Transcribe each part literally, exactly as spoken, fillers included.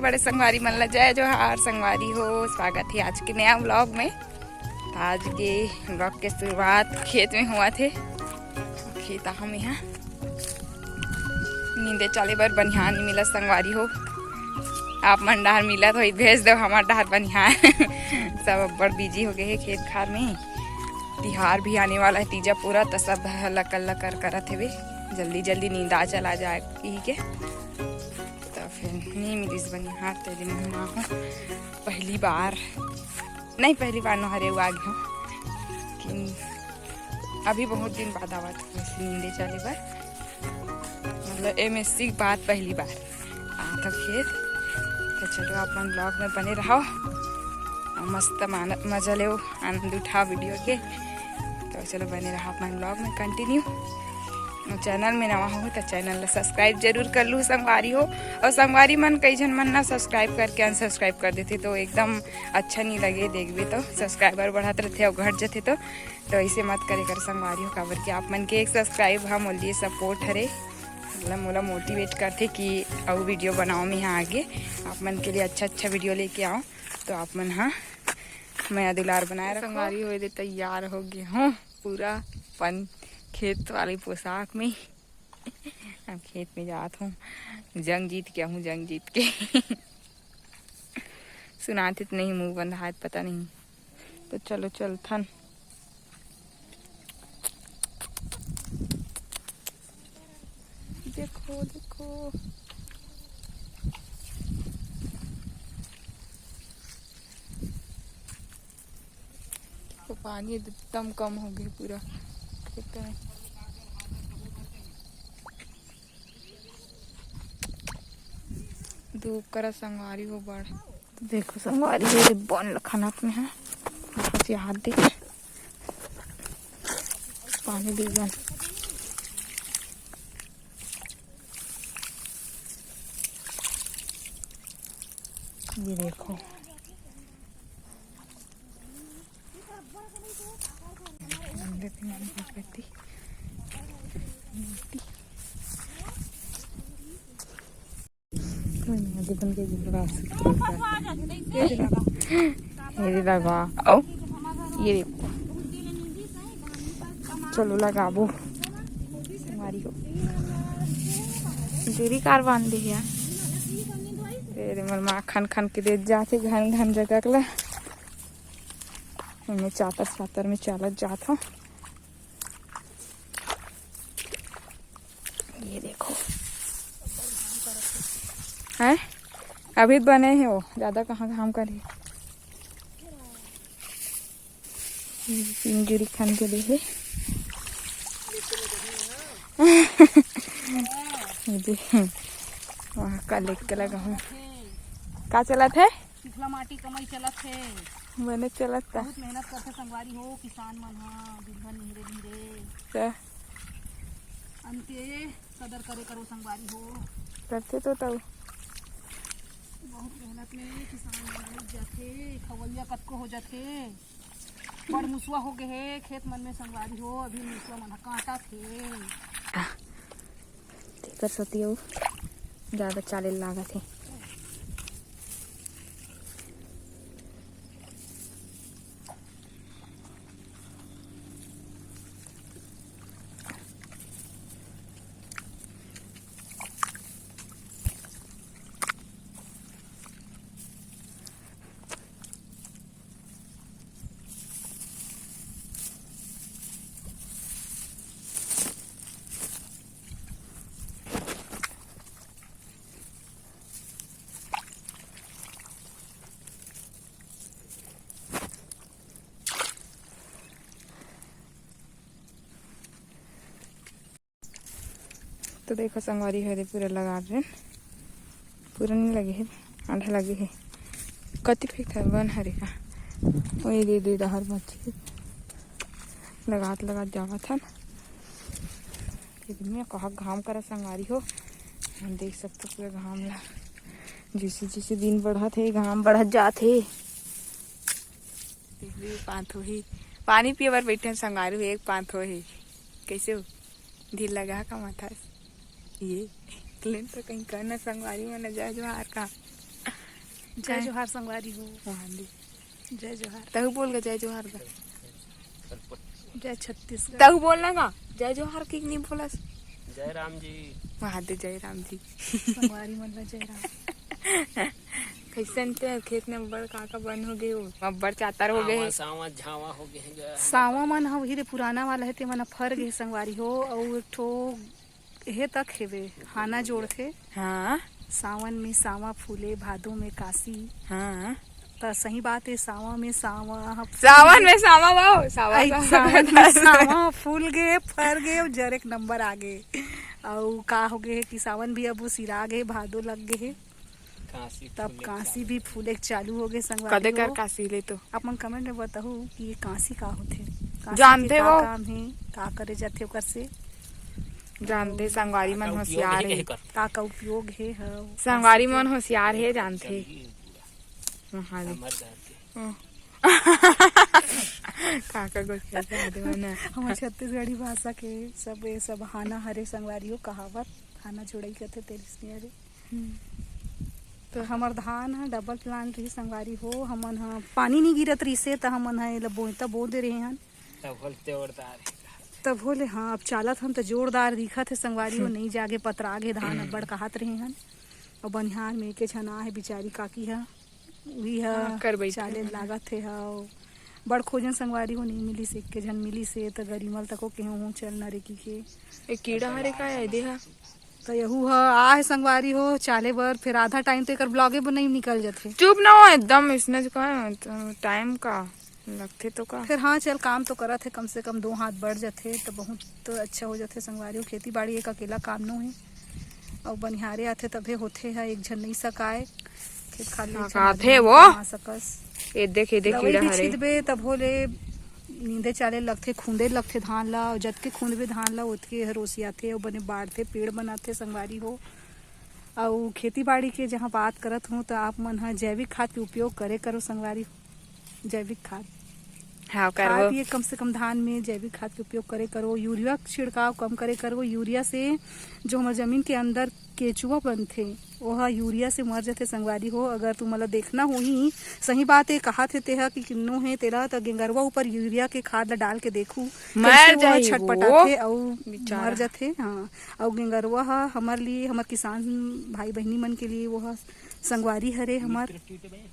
बड़े संगवारी मन ला जय जोहार। संगवारी हो, स्वागत हे आज के नया vlog में। त आज के vlog के शुरुआत खेत में होवत हे। खेत आहम इहाँ नींदे चाले बर बनिहार नइ मिलत संगवारी हो। आप मन डहर मिलत होही, भेज देव हमर डहर बनिहार। सब अब्बड़ busy हो गे हे खेत खार में। तिहार भी आने वाला हे, तीजा पूरा, त सब लकर लकर करत हेवे, जल्दी जल्दी नींदा चला जाए कहिके। त फिर नइ मिलिस बनिहार, तेरे मन मा हो पहली बार, नहीं पहली बार नोहरे आ गे हो, लेकिन अभी बहुत दिन बाद आवत हो वैसे नींदे चले बर, मतलब एमे सीख बात पहली बार आवत हो खेत। त चलो आप मन vlog में बने रहो और मस्त मान-, मजा लेओ, आनंद उठाओ video के। तो चलो बने रहो आप मन vlog में continue। और channel में नवा हो तो channel ला subscribe जरूर कर लू संगवारी हो। और संगवारी मन, कई झन मन ना subscribe करके unsubscribe कर देथे, तो एकदम अच्छा नहीं लगे। देखबे तो subscriber बढ़त रहथे और घट जथे, तो तो ऐसे मत करे कर संगवारी हो, काबर कि आप मन के एक subscribe ह मोर लिए support हरे, मतलब मोला motivate करथे कि अउ video बनाओ मैं यहाँ आगे, आप मन के लिए अच्छा अच्छा video लेके आओ। तो आप मन ह मया दुलार बनाए रखो। संगवारी हो, ये दे तैयार हो गे हूँ पूरा अपन खेत वाली पोशाक में। अब खेत में जात हूँ, जंग जीत के आहूँ, जंग जीत के। सुनात हे त नहीं, मुंह बंधात, पता नहीं। तो चलो चलथन। देखो, देखो। तो पानी एकदम कम हो गे पूरा खेत में। धूप करा संगवारी हो बड़। तो देखो संगवारी हो, ये बन ल खनत में है, बस ये हाथ दे पानी दे बन। ये देखो। ये लगा, आओ, ये देखो, चलो लगाबो। मारी हो, जुरी कार बांध दे यार। तेरे मन माँ खन खन के दे जाथे घन घन जगह ला। मैं चातर चातर में चलत जात हूँ। ये देखो, हैं, अभी बने हे वो, ज्यादा कहाँ घाम करे। ये इंजुरी खान के लिए है। ये दे, वहाँ का लेके लगा हूँ। का चलत है? चिखला माटी कमाई चलत हे। बने चलत का? बहुत मेहनत करथे संगवारी हो किसान मन ह, दिन भर निहरे निहरे। त? अंते कदर करे करो संगवारी हो। करथे तो तऊ। बहुत मेहनत में किसान मन उग जाथे, खवैया कतको हो जाथे। बड़ मुसवा हो गे हे खेत मन में संगवारी हो, अभी मुसवा मन ह काटत हे। तेकर सेती अउ जादा चाले लागत हे। तो देखो संगवारी हो, ये दे पूरा लगा रहे, पूरा नहीं लगे हे, आधा लगे हे। कति फेंक था बन हरे का, वही दे दे डहर मच्छी लगात लगात जावत हन। इतने कहा घाम करा संगवारी हो, हम देख सकते पूरा घाम ला। जैसे जैसे दिन बढ़त हे, घाम बढ़त जात हे। देखबे, पांत होही। पानी पिए बर बैठे हन संगवारी हो, एक पांत होही। कैसे हो? ढील लगा का माथा? ये क्लेन तो कहीं करना संगवारी मन, जय जोहार का। जय जोहार संगवारी हो। वहाँ दे। जय जोहार। तहु बोल गा जय जोहार गा। जय छत्तीसगढ़। तहु बोलना गा। जय जोहार के नहीं बोलस। जय राम जी। वहाँ दे जय राम जी। संगवारी मन ला जय राम। कैसन ते खेत में अब्बड़ का का बन हो गए हो? अब्बड़ चातर हो गए हे। सावा झावा हो गए हे गा। सावा मन ह वही रे पुराना वाला हे, ते मन ह फर गए संगवारी हो। अउ एक ठो एहे तक हेवे, हाना जोड़थे। हाँ। सावन में सावा फूले, भादो में काशी। हाँ। त सही बात हे, सावा में सावा ह-, सावन में सावा बाओ, सावा, आई, सावा। सावन में सावा फूल गे, फर गे, अउ जर एक नंबर आ गे। अउ का हो गे हे कि सावन भी अब सिरा गे, भादो लग गे हे। कांसी तब फूले कांसी चालू भी हो फूले चालू हो गे संगवारी कदे कर हो। कांसी ले तो। आप मन comment में बताहू कि ये कांसी का होथे, कांसी जानते के का हो? काम हे, का करे जाथे ओकर से? जानते संगवारी मन का उपयोग होशियार हे हे। एकर? का का उपयोग हे, हाँ, संगवारी कांसी के मन होशियार हे, जानते। चलिए पूरा। महादेव। हमारे घर के। हाँ। का का गोठिया के आदि मन हे। हमर छत्तीसगढ़ी भाषा के सब, ये सब हाना हरे संगवारी हो, कहावत, हाना जोड़ई कथे तेरिस नियरे। हम्म। तो हमर धान ह double plant रही संगवारी हो, हमन ह पानी नी गिरत रहिसे त हमन ह एला बोइता बो दे रहे हन। तब होले जोरदार हे। तब होले, हाँ, अब चालत हन त जोरदार दिखत हे संगवारी हो, हम्म। नई जागे पतरा गे धान अब्बड़ कहत रहे हन। अउ बनिहार में एके झन आहे बिचारी काकी ह, उही ह हाँ, कर बैठे चाले हन। लागत हे ह। बड़ खोजन संगवारी हो, नई मिलिस, एके झन मिलिस हे त गरिमल तको केहू हूँ चल न रे की के। ए कीड़ा हरे का ए देहा? त यहू ह आ हे संगवारी हो चाले बर, फिर आधा time तो एकर vlog ए नई निकल जथे। चुप ना हो एकदम, इसने जो कहा, time का लगथे तो का? फिर हाँ, चल काम तो करत हे, कम से कम दो हाथ बढ़ जथे त बहुत अच्छा हो जथे संगवारी हो। खेती बाड़ी एक अकेला काम नो हे, अउ बनिहारे आथे तभे होथे ह, एक झन नई सकाय, खेत खाली एक झन सकाथे आदमी वो। कमा सकस। ए देख, ए देख, दवाई कीड़ा भी हरे। छिदबे तभो ले नींदे चाले लगथे, खूंदे लगथे धान ला, अउ जतके खूंदबे धान ला ओतके हर ओसियाथे, अउ बने बाढ़थे, पेड़ बनाथे संगवारी हो। अउ खेती बाड़ी के जहाँ बात करत हूँ, त आप मन ह जैविक खाद के उपयोग करे करो संगवारी हो। जैविक खाद। हाँ, खाए करबो। पिए कम से कम धान में जैविक खाद के उपयोग करे करो, यूरिया के छिड़काव कम करे करो। यूरिया से जो हमर जमीन के अंदर केचुआ बनथे, ओह यूरिया से मर जथे संगवारी हो। अगर तुमन ला देखना होही, सही बात ए, कहाथे तेहा कि किन्नो हे तेला, त गेंगरवा ऊपर यूरिया के खाद ला डाल के देखू, मर कइसे ओह जाही छटपटाथे वो। अउ बेचारा। मर जथे। हाँ, अउ गेंगरवा ह हमर लिए, हमर किसान भाई बहिनी मन के लिए वो ह संगवारी हरे हमर। मित्र कीट बे।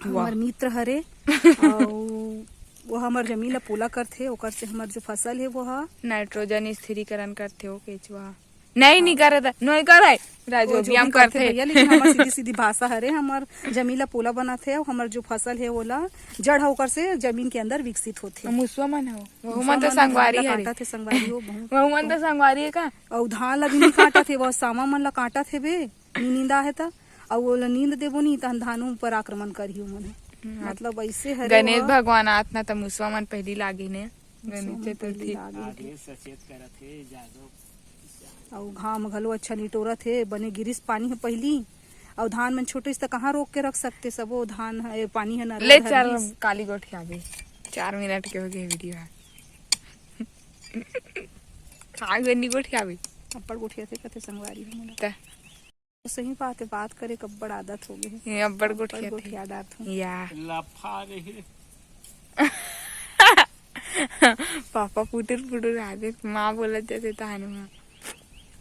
हमर वाह। मित्र हरे। अउ वो हमर जमीन ला पोला करथे, ओकर से हमर जो फसल हे वो ह नाइट्रोजन स्थिरीकरण करथे वो केचुआ। नहीं, नहीं करत, नहीं करे। राजू वो जो अभी हम भी करथे करथे। भैया, लेकिन हमर सीधी सीधी भाषा हरे, हमर जमीन ला पोला बनाथे, अउ हमर जो फसल हे ओला जड़ ह ओकर से जमीन के अंदर विकसित होथे। मुसवा मन हो, वहू मुसवा मन तो मन संगवारी ला हरे। काटत हे संगवारी हो, बहुत। वहू मन तो संगवारी हे का? अउ धान ला भी नहीं काटत हे, वो सामा मन ला काटत हे बे। नी नींदा हे त, अउ ओला नींद देबो नी, तहन धानु ऊपर आक्रमण करही ओमन ह। हम्म, मतलब, अइसे हरे गणेश ओह। भगवान आत ना, त मुसवा मन पहिली लागे ने। मुसवा गणेश मन पहिली चतुर्थी। लागे। आगे सचेत करत हे, जागो। अउ घाम घलो अच्छा निटोरत हे, बने गिरिस पानी ह पहिली, अउ धान मन छोटे से त कहाँ रोक के रख सकते, सबो धान ह, ए, पानी ह नरवा ले धर चल, दिस। काली गोठियाबे। चार मिनट के हो गए वीडियो ह। का गन्नी गोठियाबे? अब्बड़ गोठियाथे कथे संगवारी हो मोला। त सही बात हे, बात करे के अब्बड़ आदत हो गए हे। ये अब्बड़ अब्बड़ गोठियाथे। गोठिया डारथों। या। लफा रही। पापा पुटुर पुटुर आदत, माँ बोलत जाथे तहान माँ।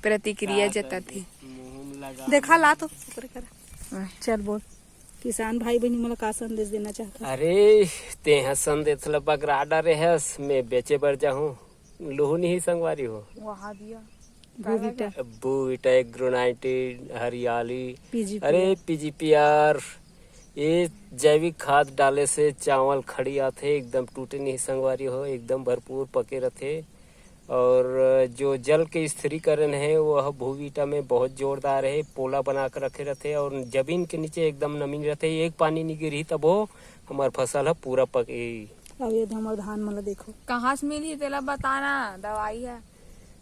प्रतिक्रिया का जताथे। करबे? मुंह में लगा देखा ला तो, ओकरे करा। हाँ। चल बोल। किसान भाई बहिनी मोला का संदेश देना चाहत हस? अरे, तेहा संदेश ल बगरा डरे हस, मैं बेचे बर जाहूँ। लुहू नहीं संगवारी हो। वहाँ दिया। बूविटा। बूविटा, एग्रोनाइटिन, हरियाली। पीजीपीआर। अरे, पीजीपीआर, ये जैविक खाद डाले से चावल खड़ी आथे, एकदम टूटे नहीं संगवारी हो, एकदम भरपूर पके रथे। और जो जल के स्थिरीकरण है, वो ह बूविटा में बहुत जोरदार है, पोला बना के रखे रथे और जमीन के नीचे एकदम नमी रथे। एक पानी नहीं गिरही तब वो हमार फसल ह पूरा पकही। अब ये हमर धान मन ला देखो। कहाँ से मिलही तेला बताना, दवाई है।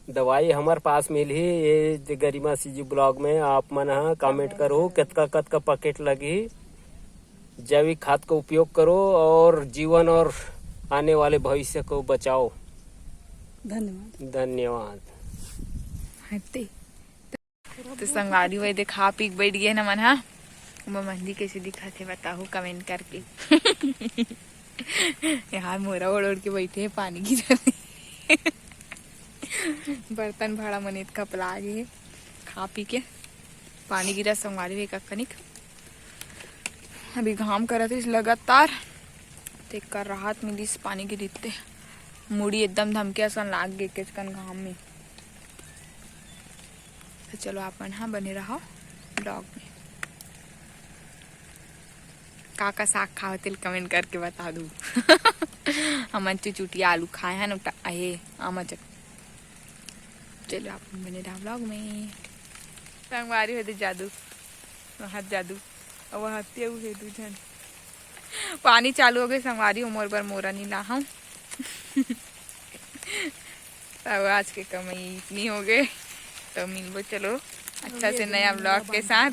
दवाई हमर पास मिलही, ये जे गरिमा सीजी ब्लॉग में आप मन ह comment करो, कतका, कतका पैकेट लगही। जैविक खाद का उपयोग करो और जीवन और आने वाले भविष्य को बचाओ। धन्यवाद। धन्यवाद। हते। तो संगवारी हो, एदे खा पी के बैठ गए ना मन हा। ओमा मंदी कैसे दिखत हे, बताहू comment करके। यार, मोरा ओढ़ ओढ़ के बैठे हे, पानी गिरत हे। बर्तन भाड़ा मन एतका पला गे हे, खा पी के। पानी गिरा संगवारी हो, एक कनिक। अभी घाम करत रहिस लगातार, तेकर राहत मिलिस पानी गिरिस ते। मुड़ी एकदम धमके असन लाग गे केचकन घाम में। तो चलो, आप मन हा बने रहो vlog में। का का साग खाओ, तेल comment करके बता दू। हमन चुचुटिया आलू खाए हन, उटा-, अहे, आमा चटनी। चलो, आप मन बने रहो vlog में। संगवारी हो दे जादू, वहाँ जादू, और वहाँ तेऊ हे दू झन। पानी चालू हो गए संगवारी हो, मोर बर मोरा नहीं लाहूँ। तब आज के कमाई इतनी हो गए, तो मिलबो चलो अच्छा से नया vlog के साथ।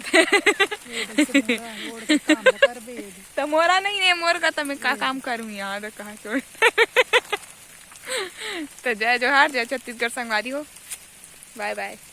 तो मोरा नहीं है, मोर का तो मैं का काम करूँ यहाँ, तो कहाँ छोड़। तो जय जोहार, जय छत्तीसगढ़ संगवारी हो, bye bye।